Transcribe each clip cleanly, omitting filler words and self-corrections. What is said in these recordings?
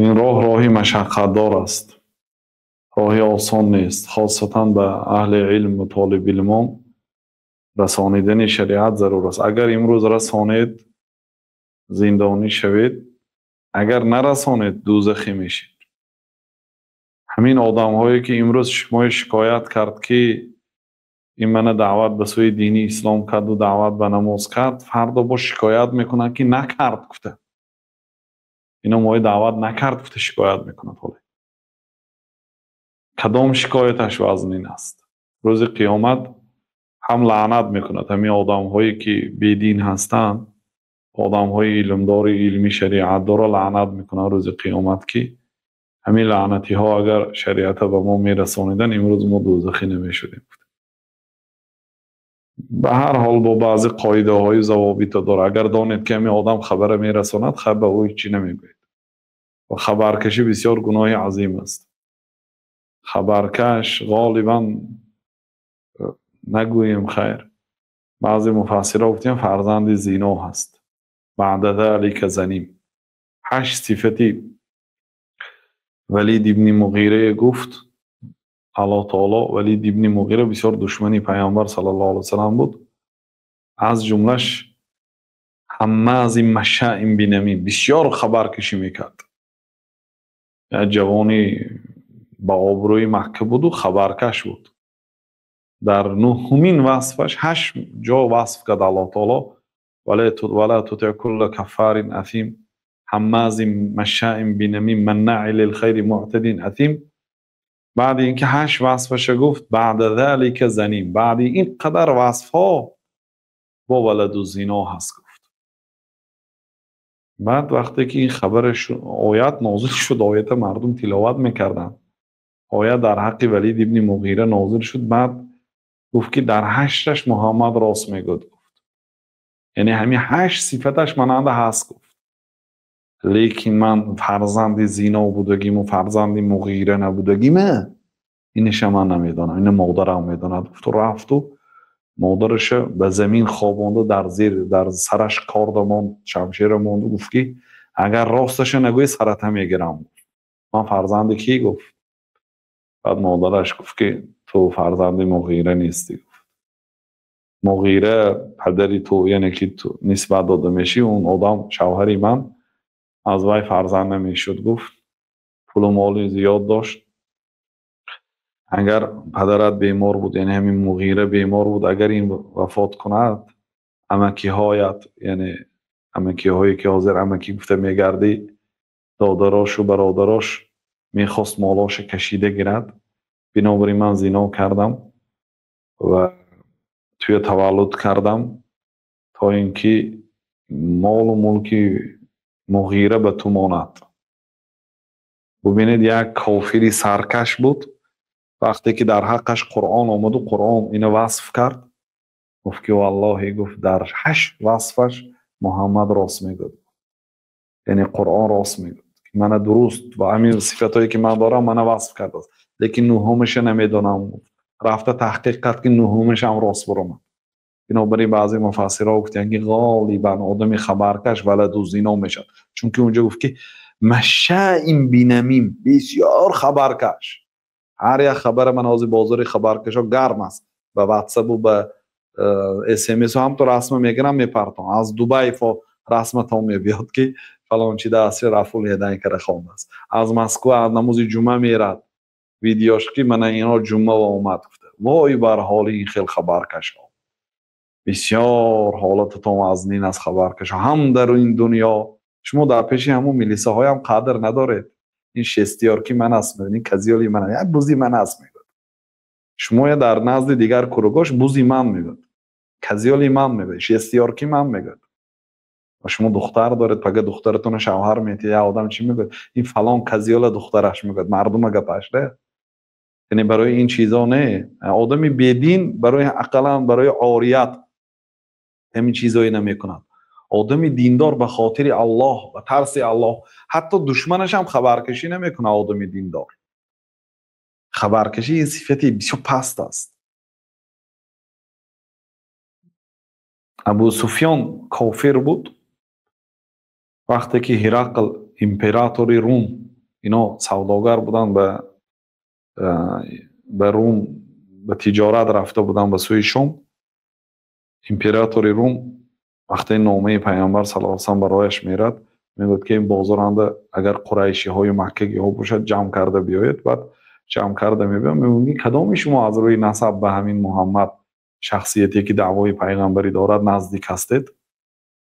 Ин роҳ роҳи машаққатдор аст, роҳи осон нест, хосатан ба аҳли илм ва толибилмон расонидани шариат зарур аст. Агар имрӯз расонед, зиндонӣ шавед, агар нарасонед, дӯзахӣ мешед. Ҳамин одамҳое ки имрӯз шумои шикоят кард, ки ин мана даъват ба сӯи дини ислом карду даъват ба намоз кард, фардо боз шикоят мекунанд, ки накард гуфта. Ино мои даъват накард гуфта шикоят мекунад. Ҳоле кадом шикояташ вазнин аст? Рӯзи қиёмат ҳам лаънат мекунад ҳамин одамҳое ки бедин ҳастанд, одамҳои илмдори илми шариатдорро лаънат мекунанд рӯзи қиёмат, ки ҳамин лаънатиҳо агар шариата ба мо мерасониданд, имрӯз мо дӯзахӣ намешудем. Ба ҳар ҳол бо баъзе қоидаҳои завобита дорад. Агар донед, ки ҳамин одам хабара мерасонад, хаб ба ӯ ҳеҷ чӣ намегӯед. Ва хабаркашӣ бисёр гуноҳи азим аст. Хабаркаш ғолибан, нагӯем хайр, баъзе муфассирҳо гуфтем, фарзанди зино ҳаст. Баъда залика заним. Ҳашт сифати Валид ибни Муғирае гуфт Аллоҳ таоло. Валид ибни Муғира бисёр душмани Пайғамбар саллаллоҳу алайҳи васаллам буд. Аз ҷумлаш ҳаммази машаин бинамим, бисёр хабаркашӣ мекард. Як ҷавони ба обрӯи Макка буду хабаркаш буд. Дар нуҳумин васфаш ҳашт ҷо васф кард Аллоҳ таоло: вала тутиъ кулла каффарин асим, ҳаммазин машаин бинамим, маннаъин лилхайри муътадин асим. Баъди ин ки ҳашт васфаша гуфт, баъда залика заним, баъди ин қадар васфҳо бо валаду зино ҳаст гуфт. Баъд вақте ки ин хабара оят нозил шуд, оята мардум тиловат мекарданд, оят дар ҳаққи Валид ибни Муғира нозил шуд. Баъд гуфт, ки дар ҳашташ Муҳаммад рост мегӯяд гуфт, яъне ҳамин ҳашт сифаташ мананда ҳаст гуфт, лекин ман фарзанди зино будагиму фарзанди Муғира набудагима, иниша ман намедонам, ина модарам медонад гуфту рафту модараша ба замин хобонда, дар зер дар сараш корда монд, шамшера монду, гуфт, ки агар росташа нагӯӣ, сарата мегирам гуфт. Ман фарзанди кӣ гуфт. Баъд модараш гуфт, ки ту фарзанди Муғира нестӣ гуфт. Муғира падари ту, яъне ки ту нисбат дода мешӣ, он одам шавҳари ман, аз вай фарзанд намешуд гуфт. Пулу моли зиёд дошт. Агар падарат бемор буд, яъне ҳамин Муғира бемор буд, агар ин вафот кунад, амакиҳоят, яъне амакиҳое ки ҳозир амакӣ гуфта мегардӣ, додарошу бародарош мехост молоша кашида гирад. Бинобар ин ман зино кардам ва туя таваллуд кардам, то ин ки молу мулки Муғира ба ту монад. Бубинед, як кофири саркаш буд, вақте ки дар ҳаққаш Қуръон омаду Қуръон ина васф кард, гуфт, ки валлоҳи, гуфт, дар ҳашт васфаш Муҳаммад рост мегӯяд, яъне Қуръон рост мегӯяд, мана дуруст ва ҳамин сифатҳое ки ман дорам, мана васф кардааст, лекин нуҳумаша намедонам. Рафта таҳқиқ кард, ки нуҳумашам рост баромад. Бинобар ин баъзе муфассирҳо гуфтанд, ки ғолибан одами хабаркаш валаду зино мешавад, чунки унҷо гуфт, ки машаин бинамим, бисёр хабаркаш. Ҳар як хабара ман ҳозир бозори хабаркашҳо гарм аст, ба ватсапу ба смсу ҳамто расма мегирам, мепартом. Аз Дубай расматон мебиёд, ки фалончи даасри рафул ҳеданкара хондааст, аз Москва аз намози ҷумъа мерад видеош, ки мана ино ҷумъа омад гуфта. Вой бар ҳоли ин хел хабаркашҳо! Бисёр ҳолататон вазнин аст, хабаркашҳо. Ҳам дар ин дунё шумо дар пеши ҳамун милисаҳоям қадр надоред. Ин шестёрки ман аст, ин козёли ман, як бузи ман аст мегӯяд. Шумо дар назди дигар кругош бузи ман мегӯяд, козёли ман мегӯяд, шестёрки ман мегӯяд. Ва шумо духтар доред, пага духтаратонро шавҳар метиҳед, як одам чӣ мегӯяд? Ин фалон козёла духтараш мегӯяд. Мардума гапаш да, яъне барои ин чизо не. Одами бедин барои ақаллан барои орият ҳамин чизое намекунад. Одами диндор ба хотири Аллоҳ, ба тарси Аллоҳ, ҳатто душманаш ҳам хабаркашӣ намекунад. Одами диндор хабаркашӣ ин сифати бисёр паст аст. Абу Суфён кофир буд. Вақте ки Ҳирақл, императори Рум, Ино савдогар буданд, ба Рум ба тиҷорат рафта буданд, ба сӯи Шом. Императори Рум вақте номаи Пайғамбар саллаллоҳу алайҳи васаллам барояш мерад, мегӯяд ки ин бозоранда агар қурайшиҳою маккагиҳо бошад, ҷамъ карда биёед. Баъд ҷамъ карда мебиёд, мегӯяд ки кадоми шумо аз рӯи насаб ба ҳамин Муҳаммад, шахсияте ки даъвои пайғамбарӣ дорад, наздик ҳастед?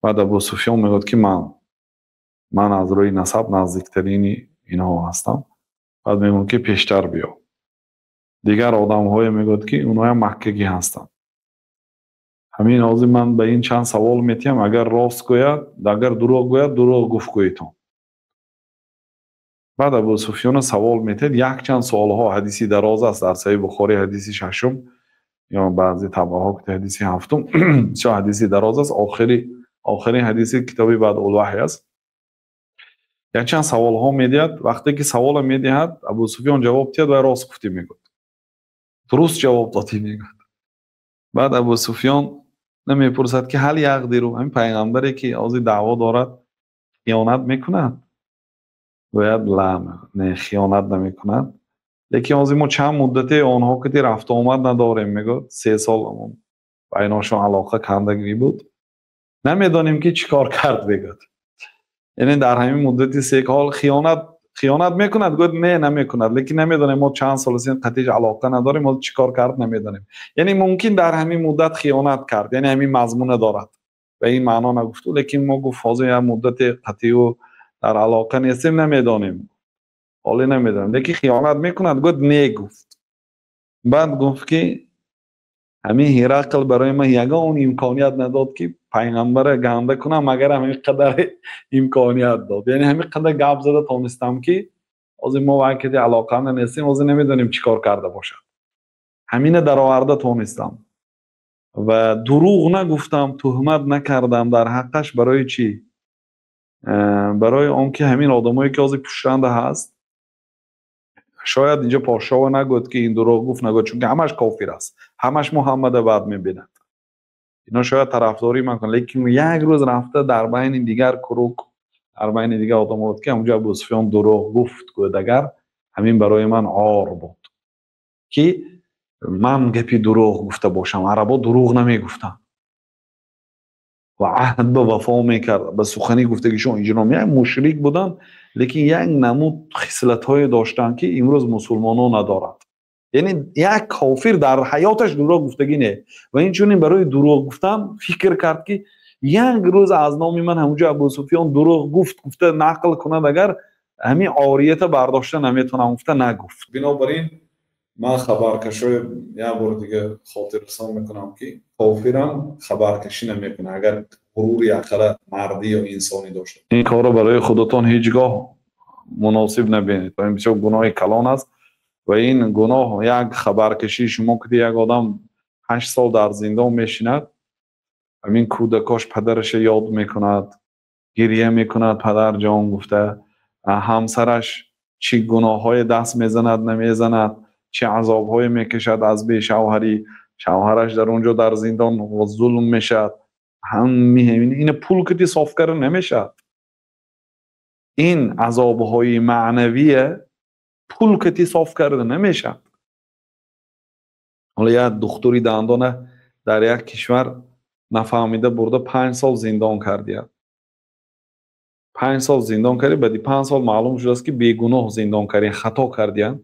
Баъд Абу Суфён мегӯяд ки ман аз рӯи насаб наздиктарини инҳо ҳастам. Баъд мегӯяд ки пештар биё. Дигар одамҳое мегӯяд ки онҳоям маккагӣ ҳастанд. Ҳамин ҳозир ман ба ин чанд савол метиҳам, агар рост гӯяд, агар дурӯғ гӯяд, дурӯғ гуфт гӯедтон. Баъд Абу Суфёна савол метиҳад, якчанд суолҳо, ҳадиси дароз аст, дар Саҳиҳи Бухорӣ ҳадиси шашум ё баъзе табаҳо ки ҳадиси ҳафтум, бисёр ҳадиси дароз аст, охирин ҳадиси китоби Бадъулваҳй аст. Якчанд саволҳо медиҳад, вақте ки савола медиҳад, Абу Суфён ҷавоб диҳад ва рост гуфтӣ мегӯяд. Дуруст ҷавоб додӣ мегӯяд. Баъд Абу Суфён намепурсад ки ҳал яқдиру, ҳамин пайғамбаре ки ҳозир даъво дорад, хиёнат мекунад? Гӯяд ла, не, хиёнат намекунад. Лекин ҳозир мо чанд муддате онҳо ки рафту омад надорем, мегӯяд, 3 сол байношон алоқа кандагӣ буд. Намедонем ки чӣ кор кард, мегӯяд. Яъне дар ҳамин муддати 3 сол хиёнат мекунад? Гӯяд не, намекунад. Лекин намедонем, мо чанд сол аст қатъиш алоқа надорем, мо чӣ кор кард намедонем. Яъне мумкин дар ҳамин муддат хиёнат кард, яъне ҳамин мазмуна дорад. Ба ин маъно нагуфту, лекин мо гуфт ҳозир як муддати қатъию дар алоқа нестем, намедонем. Ҳоле намедонем. Лекин хиёнат мекунад? Гӯяд не, гуфт. Баъд гуфт ки ҳамин Ҳирақл барои ман ягон имконият надод ки пайғамбара ганда кунам, магар ҳамин қадар имконият дод. Яъне ҳамин қадар гап зада тонистам ки ҳозир мо вақте алоқа нестем, ҳозир намедонем чӣ кор карда бошад. Ҳамина дароварда тонистам ва дурӯғ нагуфтам, туҳмат накардам дар ҳаққаш. Барои чӣ? Барои он ки ҳамин одамое ки ҳозир пуштанда ҳаст, шояд инҷо подшоҳ нагӯяд ки ин дурӯғ гуфт, нагӯяд, чунки ҳамаш кофир аст, ҳамаш Муҳаммада бад мебинад. Ино шояд тарафдорӣ ман кунанд, лекин як рӯз рафта дар байни дигар курук, дар байни дигар одамҳо буд ки ҳамонҷо Абу Суфён дурӯғ гуфт, гӯяд агар ҳамин барои ман ор буд ки ман гапи дурӯғ гуфта бошам. Арабо дурӯғ намегуфтанд ва аҳд ба вафо мекард, ба сухани гуфтагишон иҷро мекард. Мушрик буданд, лекин як намуд хислатҳое доштанд ки имрӯз мусулмонон надоранд. Яъне як кофир дар ҳаёташ дурӯғ гуфтагӣ не. Ва инчунин барои дурӯғ гуфтан фикр кард ки як рӯз аз номи ман ҳамонҷо Абу Суфён дурӯғ гуфт, гуфта нақл кунад, агар ҳамин орията бардошта наметавонам, гуфта нагуфт. Бинобар ин ман хабаркашои як бор дига хотиррасон мекунам ки кофирам хабаркашӣ намекунад, агар ғурури ақала мардӣ ё инсонӣ дошта. Ин корро барои худатон ҳеҷ гоҳ муносиб набинед. Ин бисёр гуноҳи калон аст ва ин гуноҳ як хабаркашии шумо ки як одам 8 сол дар зиндон мешинад, ҳамин кӯдакош падараша ёд мекунад, гирия мекунад, падарҷон гуфта, ҳамсараш чӣ гуноҳҳое даст мезанад, намезанад, чӣ азобҳое мекашад аз бешавҳарӣ, шавҳараш дар он ҷо дар зиндон зулм мешавад. Ҳамин ина пул кити соф карда намешавад. Ин азобҳои маънавие пул кити соф карда намешавад. Ҳоло як духтури дандона дар як кишвар нафаҳмида бурда 5 сол зиндон кардияд. 5 сол зиндон карди, баъди 5 сол маълум шудааст ки бегуноҳ зиндон кардиян, хато кардиян.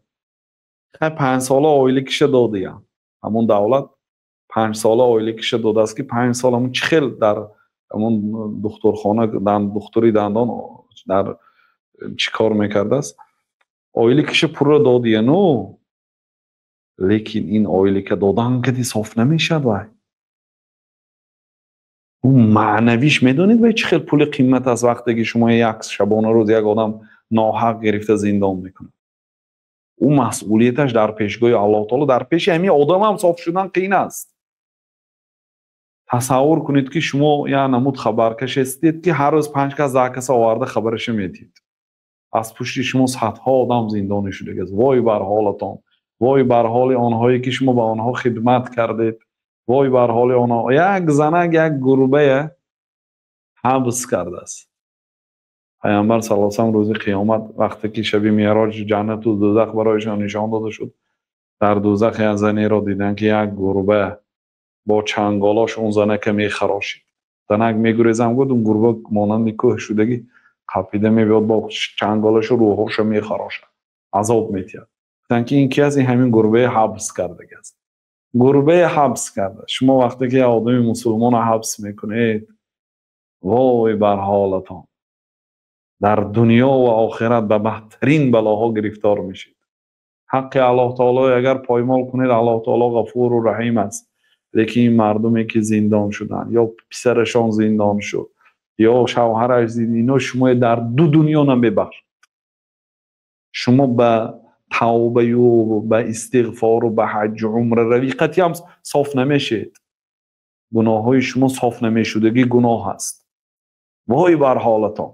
5 сола оилакиша додиян. Ҳамон давлат 5 сола оилакиша додааст ки 5 сол ҳамон чӣ хел дар ҳамон духтурхона, духтури дандон дар чӣ кор мекардааст, оилакиша пурра додияну, лекин ин оилака додан кади соф намешавад. Вай ӯ маънавиш медонед вай чӣ хел пули қимат аст вақте ки шумо як шабона рӯз як одам ноҳақ гирифта зиндон мекунад. Ӯ масъулияташ дар пешгоҳи Аллоҳ таоло, дар пеши ҳамин одамам соф шудан қиин аст. Тасаввур кунед ки шумо як намуд хабаркаш ҳастед ки ҳар рӯз 5 кас 10 каса оварда хабараша медиҳед. Аз пушти шумо садҳо одам зиндонӣ шудагиаст. Вой бар ҳолатон, вой бар ҳоли онҳое ки шумо ба онҳо хидмат кардед, вой бар ҳоли онҳо. Як занак як гурбая ҳабс кардааст. Паёмбар саллаллоҳу алайҳи васаллам рӯзи қиёмат вақте ки шаби меъроҷ ҷаннату дӯзах барояшон нишон дода шуд, дар дӯзах як занеро диданд, ки як гурба бо чанголош он занака мехарошид. Занак мегурезам гуфт, он гурба монанди кӯҳ шудагӣ қапида мебиёд, бо чанголашу рӯҳоша мехарошад, азоб метиҳад. Гуфтанд, ки ин ки аст? Ин ҳамин гурбаи ҳабс кардаги аст, гурбаи ҳабс карда. Шумо вақте ки як одами мусулмонро ҳабс мекунед, вой бар ҳолатон, дар дунё ва охират ба бадтарин балоҳо гирифтор мешед. Ҳаққи Аллоҳ таоло агар поймол кунед, Аллоҳ таоло ғафуру раҳим аст. Лекин ин мардуме ки зиндон шуданд, ё писарашон зиндон шуд, ё шавҳараш, ино шумо дар ду дунё намебахшад. Шумо ба тавбаю ба истиғфору ба ҳаҷҷу умра равӣ қатъи ҳам соф намешед. Гуноҳҳои шумо соф намешудагӣ гуноҳ аст. Вой бар ҳолатон.